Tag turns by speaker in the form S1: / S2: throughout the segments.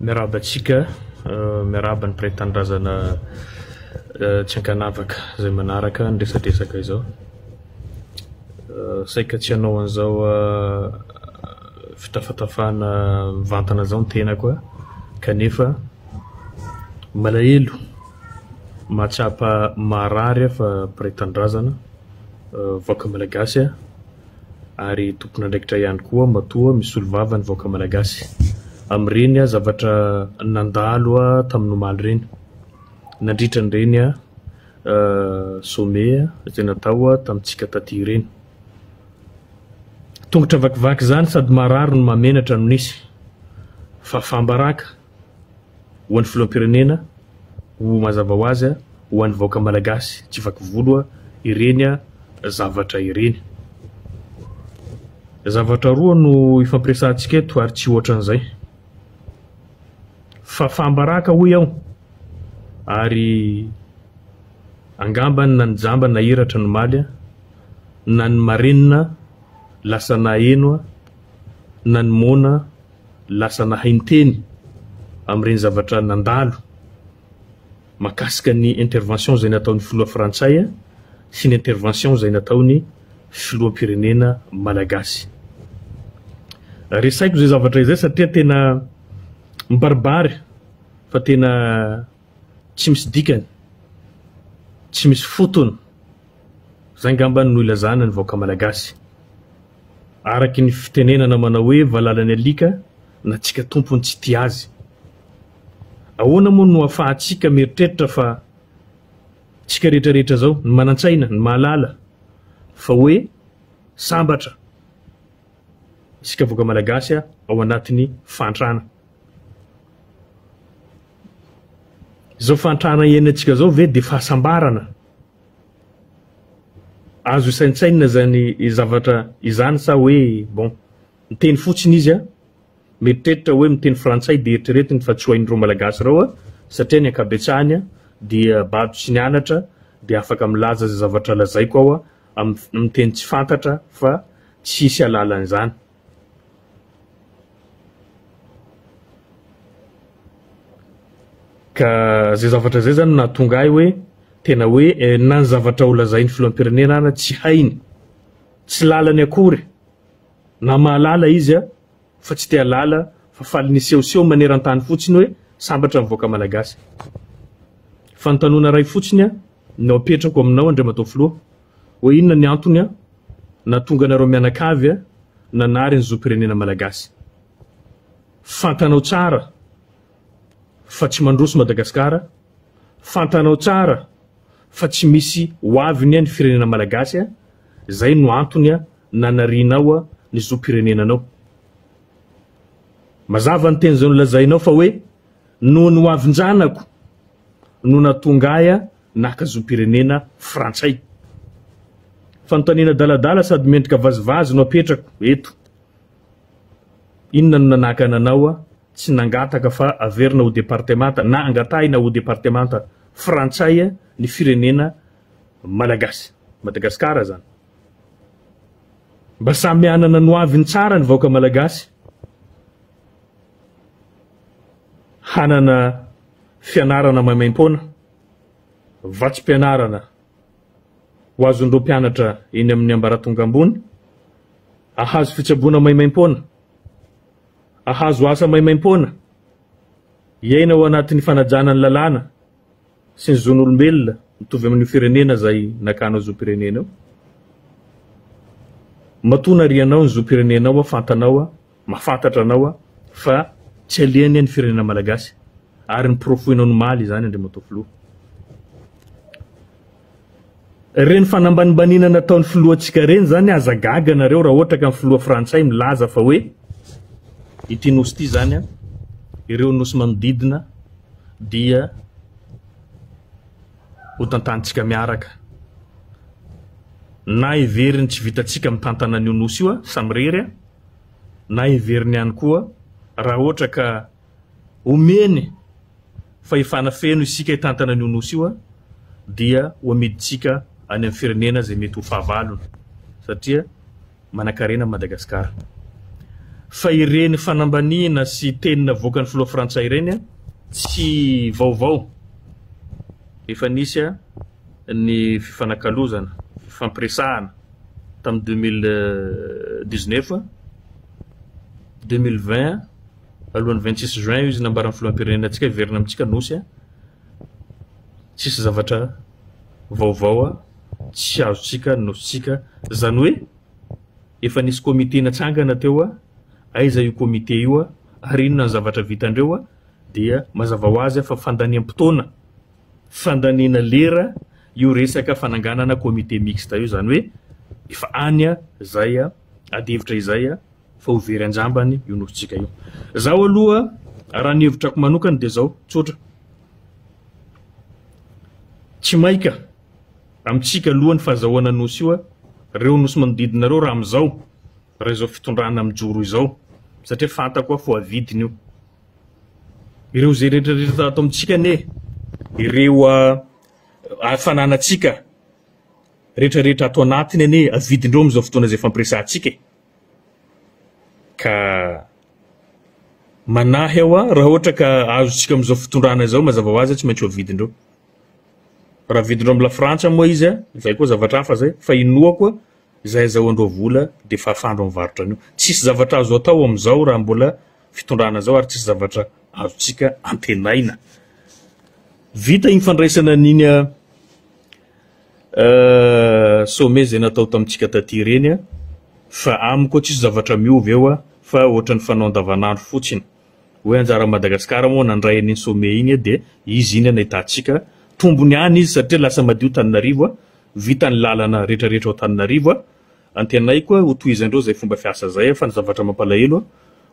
S1: Miarahaba antsika, miarahaba ny mpiray tanindrazana tsy ankanavaka izay manaraka ny resadresaka izao. Saika tsy hanao an'izao fitafatafana mivantana izao ny tenako kanefa malahelo, mahatsapa maharary aho fa mpiray tanindrazana, vahoaka malagasy aho. ary tompon'andraikitra ihany koa matoa misolo vava ny vahoaka malagasy amin'ireny zavatra nandalo tamin'ny omaly ireny nandritra an'ireny sommet izay natao tamintsika taty ireny. Tongotra vakivaky izany sady marary no mahamenatra no nisy. Fahafaham-baraka. ho an'ny filoham-pirenena, ho mazava ho azy ho an'ny vahoaka malagasy tsy vaky volo ireny zavatra ireny. Zavatra roa no ifampiresahantsika eto ary tsy ohatran'izay. Fahafaham-baraka hoy aho ary angambany na ny jamba nahiratra ny omaly na ny marenina lasa naheno na ny moana lasa nahay niteny amin'ireny zavatra nandalo mahakasika ny intervention izay nataon'ny filoha frantsay sy ny intervention izay nataon'ny filoham-pirenena malagasy. Resahiko izay zavatra izay satria tena mibaribary fa tena tsy misy dikany, tsy misy fotony, izay angamba no ilazana ny vahoaka malagasy. Araky ny fitenenana manao hoe valalan'ny alika na tsika tompony tsy tia azy. Ahoana moa no afahantsika mieritreritra fa tsika rehetra rehetra zao, ny manan-tsaina, ny mahalala fa hoe sambatra isika vahoaka malagasy ao anatin'ny fahantrana. Izao fahantrana iainantsika zao ve dia fahasambarana? Azo saintsainina izany zavatra izany sa hoe bon, miteny fotsiny izy an, mieritreritra hoe miteny frantsay dia eritreretiny fa tsy ho hain'ireo malagasy ireo an, satria ny ankabetsahany dia bado tsy nianatra dia afaka milaza izay zavatra lazaiko aho amin'ny teny tsy fantatra fa tsy hisy alalan'izany. Ka zay zavatra zay zany no nahatonga ahy hoe tena hoe na ny zavatra ho lazain'ny filoham-pirenena ara tsy hainy, tsy lalany akory, na mahalala izy fa tsy te halala fa faly nisehoseho maneran-tany fotsiny hoe sambatra ny vahoaka malagasy. Fanontanoana iray fotsiny no apetrako aminao Andriamatoa Filoha hoe inona ny antony nahatonga anareo mianakavy nanary ny zom-pirenena malagasy? Fantanao tsara fa tsy mandroso Madagasikara, fantanao tsara fa tsy misy ho aviny ny firenena malagasy, zay no antony nanarianao ny zom-pirenenanao. Mazava ny teny izay nolazainao fa hoe noho ny ho avin-janako no nahatonga ahy naka zom-pirenena frantsay. Fanontaniana adaladala sady mendrika vazivazy no apetrako eto. Inona no nanakana anao tsy nangataka fa averina ho departemanta na angatahina ho departemanta frantsay ny firenena malagasy? Madagasikara izany. Mba samy hanana ny hoaviny tsara ny vahoaka malagasy. Hanana fianarana maimaimpoana, vatsim-pianarana ho azon'ireo mpianatra eny amin'ny ambaratonga ambony, hahazo fitsaboana maimaimpoana, hahazo asa maimaimpoana, hiaina ao anatin'ny fanajana ny lalàna sy ny zon'olombelona mitovy amin'io firenena izay nakanao zom-pirenena io. Matoa narianao ny zom-pirenenao fantanao Mahafantatra anao aho fa tsy alehany ny firenena malagasy ary ny porofoinao ny maly izany Andriamatoa Filoha. Ireny fanambanimbaniana nataon'ny filohantsika ireny izany aza gaga nareo raha ohatra ka ny filoha frantsay milaza fa hoe ity nosy ity izany an, ireo nosy manodidina dia ho tantanintsika miaraka. Na heveriny tsy vitantsika mitantana an'io nosy io samirery an, na heveriny ihany koa raha ohatra ka omeny fahefana feno isika hitantana an'io nosy io dia ho amidintsika any amin'ny firenena izay mety ho fahavalony satria manankarena Madagasikara. Fa ireny fanambaniana sy teny navoakan'ny filoha frantsay ireny tsy vaovao. Efa nisy ny fifanakalozana, fifampiresahana tamin'ny 2019, 2020, alohan'ny 26 juin io izy nambaran'ny filoham-pirenena antsika hiverina amintsika Nosy. Tsisy zavatra vaovao tsy azontsika ny Nosintsika. Izany hoe efa nisy comité natsangana teo, aiza io comité io ary inona ny zavatra vitandreo dia mazava ho azy fa fandaniam-potoana, fandaniana lera io resaka fananganana comité mixte io, izany hoe efa any izay adihevitra izay fa ho very an-jambany io nosintsika io. Zaho aloha raha ny hevitrako manokana dia izao, tsotra, tsy maika amintsika aloha ny fahazahoana nosy io, reo nosy manodidina reo raha amin'izao, raha izao fitondrana mijoro izao, satria fantako fa ho avidiny io. Ireo izay rehetra rehetra ato amintsika anie, ireo fananantsika rehetra rehetra ato anatiny anie avidindreo amin'izao fotoana izay fampiresahantsika e. Ka manahy aho raha ohatra ka azontsika amin'izao fitondrana izao mazava ho azy tsy maintsy ho avidindreo. Raha avidindreo amin'ny lafrantsa moa izy, izay koa zavatra hafa izay, fa inoako izay azahoandreo vola dia efa ahafahandreo mivarotra an'io. Tsisy zavatra azo atao amin'izao raha mbola fitondrana izao ary tsisy zavatra azontsika antenaina. Vita iny fandraisana an'iny sommet izay natao tamintsika taty ireny fa amiko tsisy zavatra miova eo fa ohatran'ny fanao andavanandro fotsiny. Hoe anjaran'i Madagasikara moa nandray an'iny sommet iny dia izy iny nahitantsika tombony ihany izy satria lasa madio Tananarivo, vita ny lalana rehetrarehetra ao Tananarivo. Antenaiko ho tohizandreo izay fomba fiasa izay fa ny zavatra mampalahelo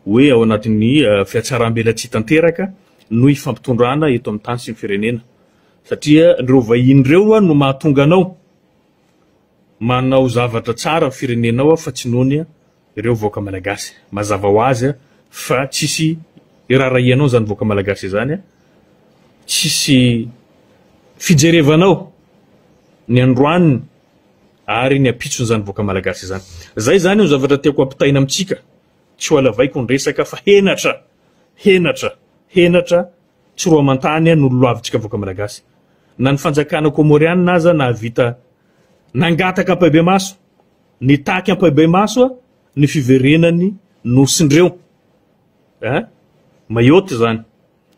S1: hoe ao anatin'ny fihatsarambelatsihy tanteraka no hifampitondrana eto amin'ny tany sy ny firenena satria ireo vahiny ireo no mahatonga anao manao zavatra tsara ny firenenao fa tsy noho ny ireo vahoaka malagasy. Mazava ho azy fa tsisy iraharahianao izany vahoaka malagasy izany, tsisy fijerevanao ny androaniny ary ny ampitson'izany vahoaka malagasy izany. Zay izany no zavatra tiako ampitaina amintsika, tsy ho halavaiko ny resaka fa henatra, henatra, henatra tsy roa aman-tany no loloavintsika vahoaka malagasy. Na ny fanjakana kômôrianina aza nahavita nangataka ampahibemaso, nitaky ampahibemaso ny fiverenan'ny nosindreo, eh, Mayotte izany.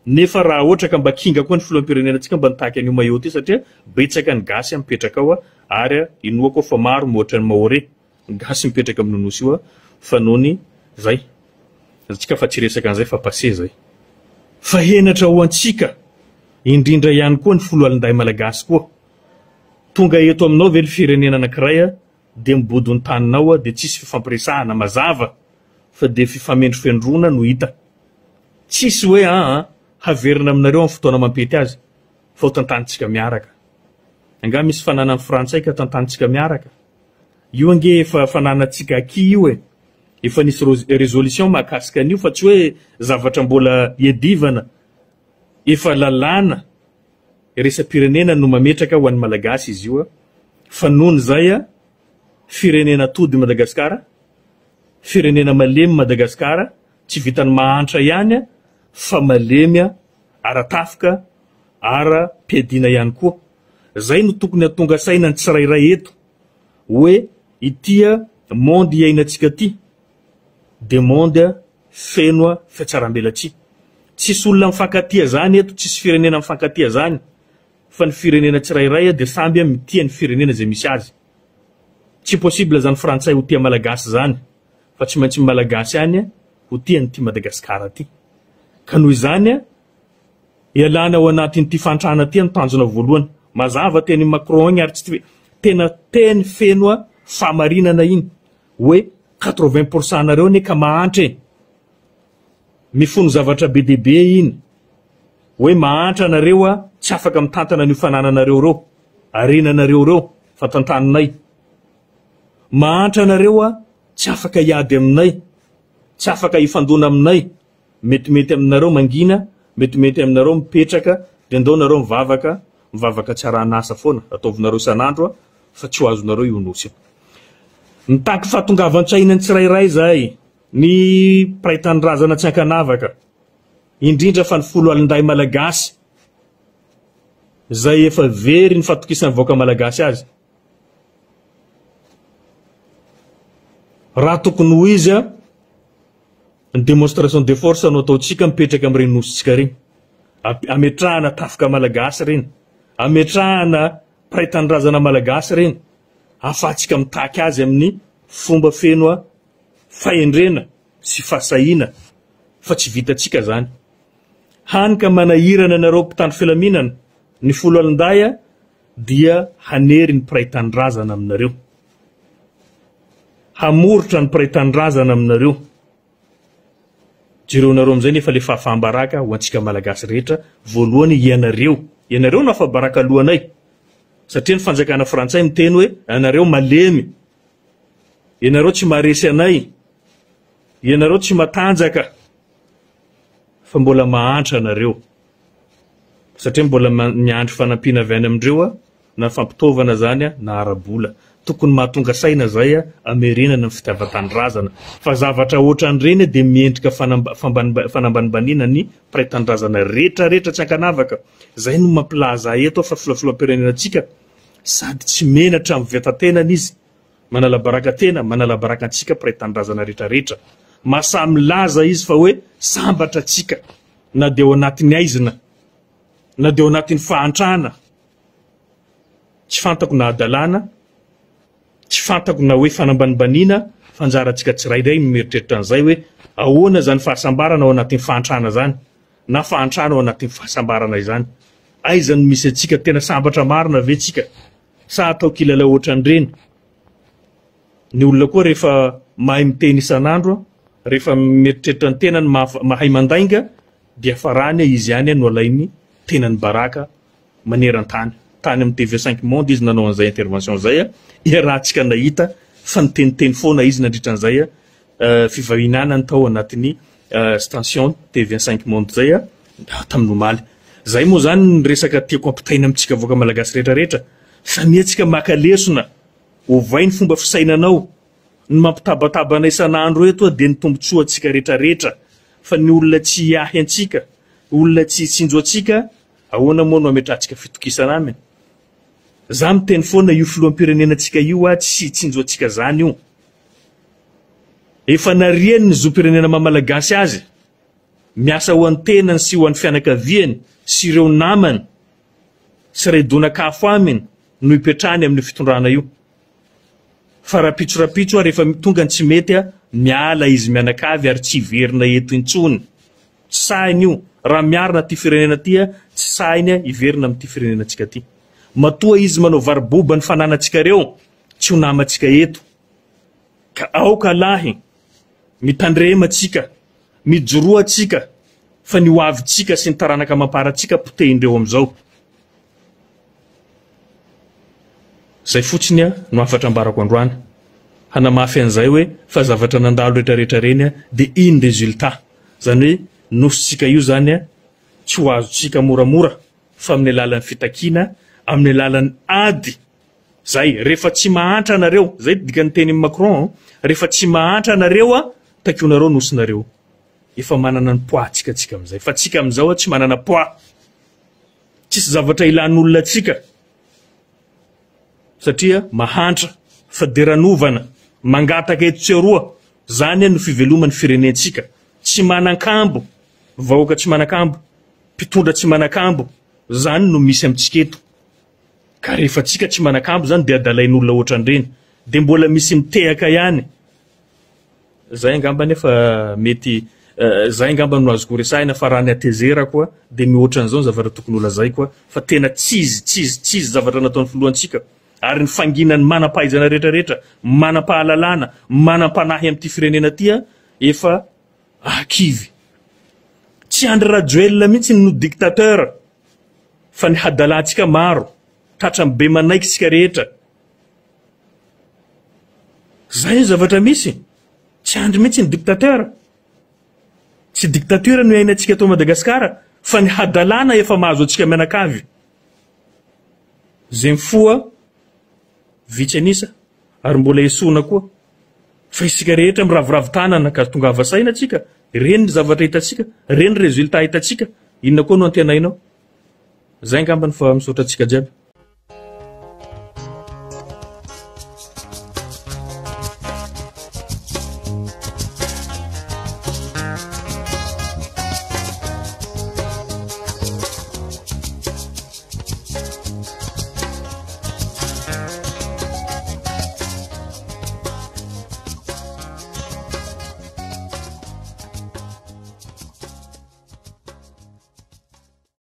S1: Nefa raha ohatra ka mba kinga koa ny filoham-pirenena antsika mba nitaky an'io Mayotte io satria betsaka ny gasy mipetraka ao ary inoako fa maro mihoatra ny Mahorais ny gasy mipetraka amin'io nosy io fa nony zay antsika fa tsy hiresaka an'izay fa passé zay. Fa henatra ho antsika indrindra ihany koa ny foloalindahy malagasy koa. Tonga eto aminao ve ny firenena anankiray dia mibodo ny taninao dia tsisy fifampiresahana mazava fa dia fifamendrofendroana no hita. Tsisy hoe aa haverina aminareo amin'ny fotoana mampety azy fa ho tantanintsika miaraka. Angaha misy fananan'ny frantsay ka tantanintsika miaraka? Io ange efa fananantsika acquis io e! Efa nisy résolution mahakasika an'io fa tsy hoe zavatra mbola iadivana, efa lalàna iraisam-pirenena no mametraka ho an'ny Malagasy izy io fa nony izay firenena tody Madagasikara, firenena malemy Madagasikara, Tsy vitan'ny mahantra ihany fa malemy ara-tafika, ara-piadiana ihany koa. Zay no tokony hatonga saina ny tsirairay eto hoe ity monde iainantsika ity dia monde feno fiatsarambelatsihy. Tsisy olona mifankatia zany eto, tsisy firenena mifankatia zany fa ny firenena tsirairay dia samby mitia ny firenena izay misy azy. Tsy possible zany frantsay ho tia malagasy zany. fa tsy maintsy ny Malagasy ihany ho tia an'ity Madagasikara ity. Ka noho izany, ialana ao anatin'ity fahantrana ity no tanjona voalohany. Mazava tenin'i Macron iny ary tsy tena teny feno fahamarinana iny hoe 80 pour cent anareo anie ka mahantra e. Mifono zavatra be dia be iny hoe mahantra anareo tsy afaka mitantana an'io fanananareo ireo, harenanareo ireo fa tantaninay. Mahantra anareo a, tsy afaka hiady aminay, tsy afaka hifandona aminay, metimety aminareo mangina, metimety aminareo mipetraka, dia ndao nareo mivavaka, mivavaka tsy arahan'asa foana, ataovinareo isan'andro a, fa tsy ho azonareo io nosy io. Mitaky fahatongavan-tsaina ny tsirairay zahay. Ny mpiray tanindrazana tsy ankanavaka, indrindra fa ny foloalindahy malagasy izay efa very ny fatokisan'ny vahoaka malagasy azy. Raha tokony ho izy, ny démonstration de force no ataontsika mipetraka amin'ireny nosintsika ireny. Ametrahana tafika malagasy ireny, ametrahana mpiray tanindrazana malagasy ireny, ahafahantsika mitaky azy amin'ny fomba feno fahendrena sy fahasahiana fa tsy vitantsika zany. Hany ka manahirana anareo mpitandro filaminana, ny foloalindahy dia hanery ny mpiray tanindrazana aminareo. Hamoritra ny mpiray tanindrazana aminareo. Jereonareo amin'izay nefa le fahafaham-baraka ho antsika Malagasy rehetra, voalohany ianareo, ianareo no afa-baraka alohanay, satria ny fanjakana frantsay miteny hoe ianareo malemy, ianareo tsy maharesy anay, ianareo tsy matanjaka, fa mbola mahantra nareo, satria mbola miandry fanampiana avy any amindreo na fampitaovana zany na ara-bola. Tokony mahatonga saina zay amerenana ny fitiavan-tanindrazana. Fa zavatra ohatran'ireny dia miendrika fanambanimbaniana ny mpiray tanindrazana rehetra rehetra tsy ankanavaka. Zay no mampilaza ahy eto fa filoham-pirenenantsika sady tsy menatra amin'ny veta-tenany izy, manala-baraka tena, manala-baraka antsika mpiray tanindrazana rehetra rehetra. Mahasahy milaza izy fa hoe sambatra tsika na dia ao anatin'ny haizina, na dia ao anatin'ny fahantrana. Tsy fantako na hadalana, tsy fantako na hoe fanambanimbaniana fa anjarantsika tsirairay no mieritreritra an'izay hoe ahoana izany fahasambarana ao anatin'ny fahantrana izany na fahantrana ao anatin'ny fahasambarana izany. Aiza no misy antsika? Tena sambatra marina ve tsika sa atao kilalao ohatran'ireny? Ny olona koa rehefa mahay miteny isan'andro, rehefa mieritreritra ny tenany mahay mandainga dia farany izy ihany no alainy tenany baraka maneran-tany. Tany amin'ny TV cinq monde izy nanao an'izay intervention izay, iarahantsika nahita fa niteniteny foana izy nandritra an'izay fivahinanany tao anatin'ny station TV cinq monde izay tamin'ny omaly. Izay moa izany ny resaka tiako ampitaina amintsika vahoaka malagasy rehetra rehetra. Samia tsika maka lesona, ovay ny fomba fisainanao. Ny mampitabataba anay isan'andro eto dia ny tombotsoantsika rehetra rehetra fa ny olona tsy hiahy antsika, olona tsy hitsinjo antsika Ahoana moa no ametrahantsika fitokisana aminy? Za miteny foana io filoham-pirenenantsika io ah tsy hitsinjo antsika zany io. Efa nariany ny zom-pirenena maha malagasy azy. Miasa ho an'ny tenany sy ho an'ny fianakaviany sy ireo namany sy ray donak'afo aminy no ipetrahany amin'io fitondrana io. Fa rapitso rapitso ah rehefa tonga ny tsy mety ah miala izy mianakavy ary tsy hiverina eto intsony. Tsy sahiny io. Raha miarina ty firenena ty tsy sahiny hiverina amin'ity firenenantsika ty. Matoa izy manao variboba ny fananantsika reo, tsy ho namantsika eto. Ka aoka lahy, mitandrema tsika, mijoroa tsika fa ny ho avintsika sy ny taranaka amam-parantsika potehin-dreo amin'izao. Zay fotsiny no hafatra ambarako androany. Hanamafy an'izay hoe fa zavatra nandalo rehetra rehetra reny dia iny résultat. Zany hoe nosintsika io zany tsy ho azontsika moramora fa amin'ny alalan'ny fitakiana, amin'ny alalan'ny ady. Zay, rehefa tsy mahantra nareo, zay dikan'ny tenin'i Macron, rehefa tsy mahantra nareo takionareo nosinareo. Efa manana ny poids tsika tsika amin'izay. Fa tsika amin'izao tsy manana poids. Tsisy zavatra ilan'olona antsika satria mahantra, fadiranovana, mangataka eto tsy aroa, zany no fiveloman'ny firenentsika. Tsy manankambo, vahoaka tsy manankambo, mpitondra tsy manankambo, zany no misy amintsika eto. Ka rehefa tsika tsy manankambo zany dia adalain'olona ohatran'ireny. Dia mbola misy mitehaka ihany. Zay angamba anefa mety zay angamba no azoko resahina fa raha ny hatezerako dia mihoatra an'izao ny zavatra tokony holazaiko fa tena tsy izy tsy izy tsy izy zavatra nataon'ny filohantsika ary ny fanginan'ny manam-pahaizana rehetra rehetra manam-pahalalana manam-panahy amin'ity firenena ity efa ahakivy. Tsy Andry Rajoelina mihitsy no dictateur fa ny hadalantsika maro tratran'ny be manaiky isika rehetra. Zay ny zavatra misy. Tsy andry mihitsy ny dictateur. Tsy dictature no iainantsika eto Madagasikara fa ny hadalana efa mahazo antsika mianakavy. Zay mifoha vitsy an'isa ary mbola esoina koa. Fa isika rehetra miraviravy tanana ka tongava saina tsika, reny ny zavatra hitantsika, reny résultat hitantsika, inona koa no antenainao? Zay angambany fa misaotra antsika jiaby.